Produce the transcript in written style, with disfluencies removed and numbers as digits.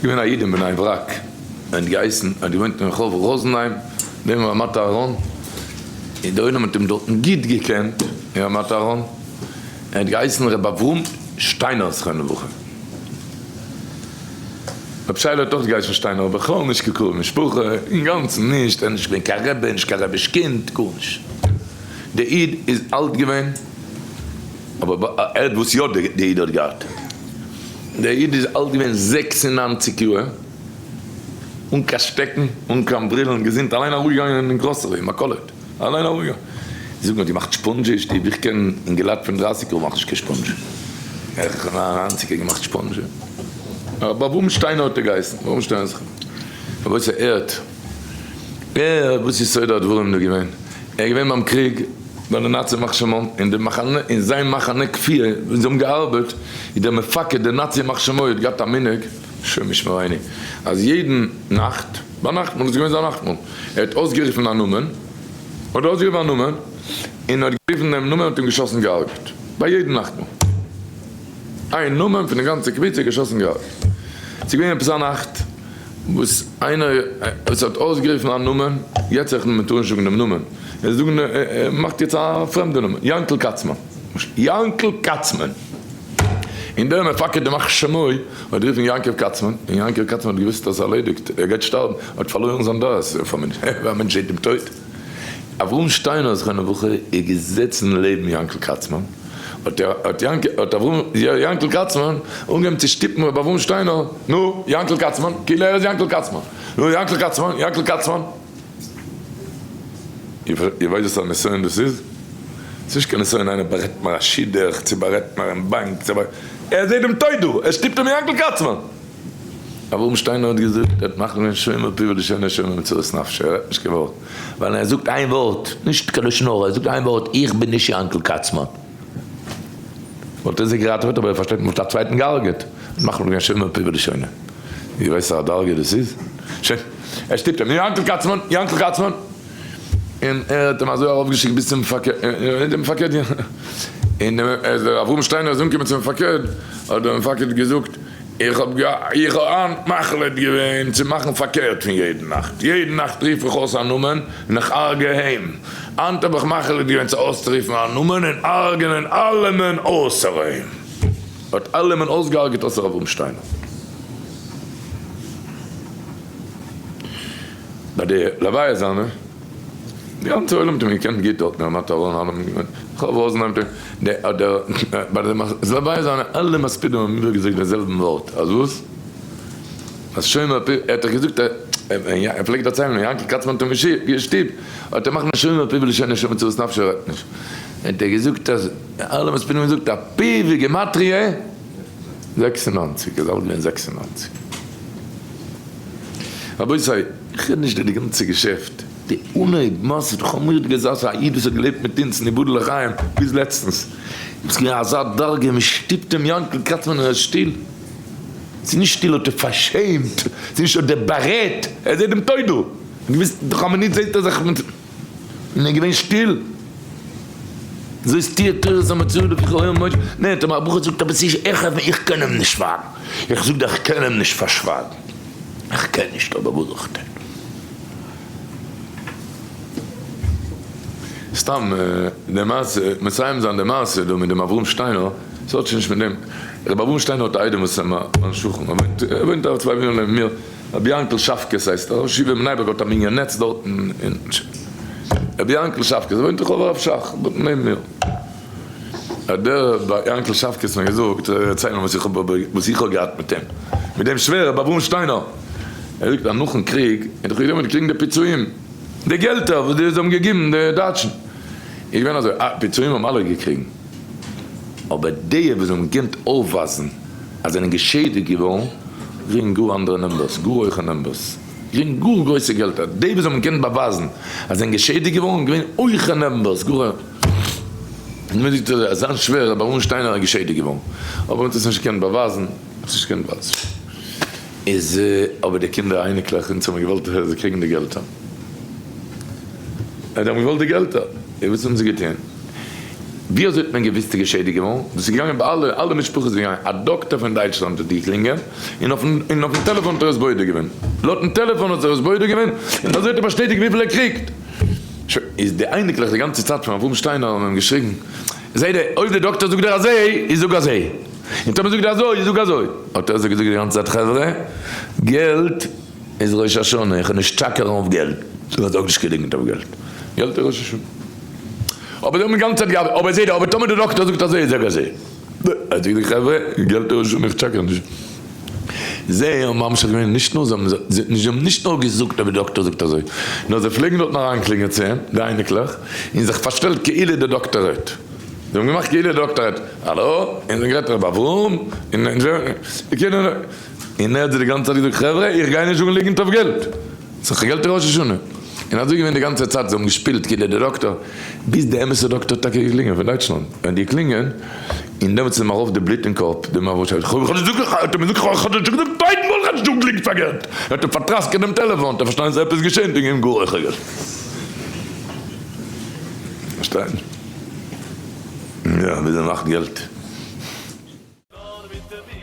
געווען א איד אין בני ברק, ער האט געהייסן, ער האט געוואוינט אין רחוב ראזנהיים נעבן רמת אהרן, און דער עולם האט אים דארטן גוט געקענט אין רמת אהרן, ער האט געהייסן ר' אברהם שטיינער זכרונו לברכה. ר' שייעלע האט אויך געהייסן שטיינער אבער בכלל נישט קיין קרוב משפחה, אינגאנצן נישט, ער איז נישט געווען קיין רבי, נישט קיין רבי'ש קינד, גארנישט. דער איד איז אלט געווען, אבער ער האט וואס יא דער איד האט געהאט. דער איד איז אלט געווען 96 יאהר, אן קיין שטעקן, אן קיין ברילן, געזונט, אליין אראפגעגאנגען אין גראסערי, מכולת, אליין אראפגעגאנגען. זיי זאגן האט געמאכט ספאנדזשע אין שטוב, איך קען אינגעלייט פון דרייסיג יאר מאכן נישט קיין ספאנדזשע, איך א ניינציגער געמאכט ספאנדזשע. רבי אברהם שטיינער האט ער געהייסן, אברהם שטיינער זכרונו רבותי הערט, הערט וואס איז סדר הדברים דא געווען, ער איז געווען ביים קריג ביי די נאצי ימח שמם, אין די מחנה, אין זיין מחנה כפייה וואו זיי האבן געארבעט, איז דער מפקד דער נאצי ימח שמו האט געהאט א מנהג, השם ישמרינו, אז יעדן נאכט, ביי נאכטמאל איז געווען זיין נאכטמאל, ער האט אויסגערופן א נאמען, האט ער אויסגערופן א נאמען, און האט גערופן דעם נאמען האט אים געשאסן געהארגעט, ביי יעדן נאכטמאל. איין נאמען פון די גאנצע קבוצה געשאסן געהארגעט. ס'איז געווען עפעס א נאכט וואס איינער וואס האט אויסגערופן א נאמען, יעצט זיך מען טאר נישט זאגן דעם נאמען, ער זאגן ער מאכט יעצט א פרעמדע נאמען, יענקל קאצמאן, יענקל קאצמאן, און דער מפקד ימח שמו האט גערופן יעקב קאצמאן, און יעקב קאצמאן האט געוואוסט אז ערלעדיגט, ער גייט שטארבן, האט פארלוירן זיין דעת, א מענטש זעט דעם טויט. אברהם שטיינער זכרונו לברכה איז געזעצן לעבן יענקל קאצמאן, האט האט יענקל האט אברהם יענקל קאצמאן אנגעהויבן צו שטופן רבי אברהם שטיינער, נו, יענקל קאצמאן, כאילו ער איז יענקל קאצמאן, נו, יענקל קאצמאן, יענקל קאצמאן. איר ווייסט וואס א נסיון דאס איז? ס'איז נישט קיין נסיון איינער בארעדט מיר א שידוך, צו בארעדט מיר אין באנק, צו בארעדט, ער זעט דעם טויט דא, ער שטופט אים יענקל קאצמאן. אברהם שטיינער האט געזאגט, ער האט מחליט געווען שומר פיו ולשונו שומר מצרות נפשו, ער רעדט נישט קיין ווארט, ווייל ער זאגט איין ווארט, נישט קיין לשון הרע, ער זאגט איין ווארט, איך בין נישט יענקל קאצמאן. וואלט ער זיך געראטעוועט, אבער ער פארשטייט מען וואלט א צווייטן געהארגעט, מחליט געווען שומר פיו ולשונו. איר ווייסט וואס א דרגה דאס איז? שוין, ער שטופט אים, יענקל קאצמאן, יענקל קאצמאן! און ער האט אים אזוי ארויפגעשיקט ביז צום מפקד, דער מפקד, און דער אברהם שטיינער איז אנגעקומען צום מפקד, האט דער מפקד געזאגט, איך האב איך האב היינט מחליט געווען צו מאכן פארקערט פון יעדן נאכט, יעדן נאכט רוף איך אויס א נאמען און איך הרג'ע אים, היינט האב איך מחליט געווען צו אויסצורופן א נאמען און הרג'נען אלעמען אויסער אים. האט אלעמען אויסגעהרג'עט אויסער אברהם שטיינער. ביי די לוויה זיינע, די גאנצע עולם האט אים געקענט גוט דארט אין רמת אהרן, אלע האבן געוואוינט, רחוב ראזנהיים, די ביי די לוויה זיינע, אלע מספידים האבן איבערגעזאגט דעם זעלבן ווארט, אז וואס? אז שומר פיו, ער האט דאך געזאגט, ער פלעגט דערציילן ווען יענקל קאצמאן האט אים געשטופט, האט ער מאכט שומר פיו ולשונו שומר צרות נפשו רעדט נישט, האט ער געזאגט אז אלע מספידים האבן געזאגט א פיו איז גימטריא 96, ער איז אלט געווען 96. רבותי, איך רעד נישט די גאנצע געשעפט, די אנהייב מעשה דאך האמיר געזאגט א איד וואס האט געלעבט מיט אונז ניבודל לחיים ביז לעצטנס, איז געווען אזא דרגה מען שטופט אים יאנקל קראצמאן און ער איז שטיל, ס'איז נישט שטיל האט ער פארשעמט, ס'איז נישט האט ער בארעדט, ער זעט דעם טויט דא, געוויס דאך א מינוט זעט ער זיך מיט. און ער איז געווען שטיל. זאת תהיה תורת המצוה לפי כל יום משה. ניין, האט אים א בחור געזאגט, אבער ס'איז איך איך קען אים נישט שווייגן. איך זאג דיר איך קען אים נישט פארשווייגן. איך קען נישט, אבער וואס זאל איך טון? סתם די מעשה, מסיים זיין די מעשה דא מיט דעם אברהם שטיינער, ס'האט שוין נישט מיט דעם. רבי אברהם שטיינער האט א איידעם וואס איז מיין שכן, ער וואוינט א צוויי בנינים לעבן מיר. רבי יענקל שאפקעס הייסט ער, ראש ישיבה אין בני ברק האט א מנין נעץ דארטן אין רבי יענקל שאפקעס וואוינט רחוב הרב שך דארט נעבן מיר, האט דער רבי יענקל שאפקעס מיר געזאגט, דערציילן וואס איך האב וואס איך האב געהאט מיט אים, מיט דעם שווער רבי אברהם שטיינער, ער זאגט אז נאכן קריג איז דאך געקומען קריגן די פיצויים, די געלטער וואס די זיי האבן געגעבן די דייטשן, איז געווען אזוי, אה פיצויים האבן אלע געקריגן, אבער די וואס האבן געקענט אויפווייזן אז זענען געשעדיגט געווארן, גרינג גאר אנדערע numbers, גאר הויכע numbers, גרינג גאר גרויסע געלטער, די וואס האבן געקענט באווייזן אז זענען געשעדיגט געווארן, געווען הויכע numbers, גאר און מען זאגט אז זיין שווער רבי אהרן שטיינער איז געשעדיגט געווארן, אבער מען האט עס נישט געקענט באווייזן, מען האט עס נישט געקענט באווייזן, איז אבער די קינדער אייניקלעך אונז האבן געוואלט זיי קריגן די געלטער, זיי האבן געוואלט די געלטער, און וואס האבן זיי געטון? ווי אזוי האט מען געוויסט ס'איז געשעדיגט געווארן? דאס איז געגאנגען ביי אלע, אלע משפחות איז געגאנגען, א דאקטער פון דייטשלאנד האט געקלינגען, און אויפן און אויפן טעלעפאן האט ער עס בודק געווען, לויטן טעלעפאן האט ער עס בודק געווען, און אזוי האט ער באשטעטיגט וויפיל ער קריגט. שוין, איז די אייניקלעך די גאנצע צייט פון אברהם שטיינער האבן אים געשריגן, זיידע, אויב די דאקטער זאגט דיר אזוי, איז זאג אזוי, און טאמער זאגט ער אזוי, איז זאג אזוי. האט ער זיי געזאגט די גאנצע צייט, חברה, געלט איז ראש השנה, איך וועל נישט טשאקערן אויף געלט, איך זאג נישט קיין ליגנט אויף געלט, געלט איז ראש השנה. אבער זיי האבן די גאנצע צייט געארבעט, אבער זיידע, אבער טאמער די דאקטער זאגט אזוי, איז זאג אזוי. האט ער געזאגט, חברה, געלט איז ראש השנה, איך טשאקער נישט. זיי האבן ממשיך געווען, נישט נאר זיי האבן זיי האבן נישט נאר געזאגט אז די דאקטער זאגט אזוי, נאר זיי פלעגן דארטן אריינקלינגען צו אים, די אייניקלעך, און זיך פארשטעלט כאילו די דאקטער רעדט. זיי האבן געמאכט כאילו די דאקטער רעדט, האלא, און זיי האבן גערעדט ר' אברהם, און און ער האט זיי די גאנצע צייט געזאגט, חברה, איך גיי נישט זאגן ליגנט אויף געלט. ס'איז געלט ראש השנה. און אזוי געווען די גאנצע צייט, זיי האבן געשפילט כאילו די דאקטאר, ביז די אמת'ע דאקטאר האט טאקע געקלינגען פון דייטשלאנד, ער האט געקלינגען, און דעמאלטס איז אים ארויף די בלוט אין קאפ, די מראה שייך, כ'האב נישט געזאגט, האט ער מיר געזאגט, כ'האב נישט געזאגט קיינמאל כ'האב נישט געזאגט ליגנט פאר געלט, ער האט אים פארטראסקעט דעם טעלעפאן, האט ער פארשטאנען ס'איז עפעס געשען, און געגעבן גאר הויכע געלט. פארשטייט? יא, וויאזוי מ'מאכט געלט. נאר מיט די.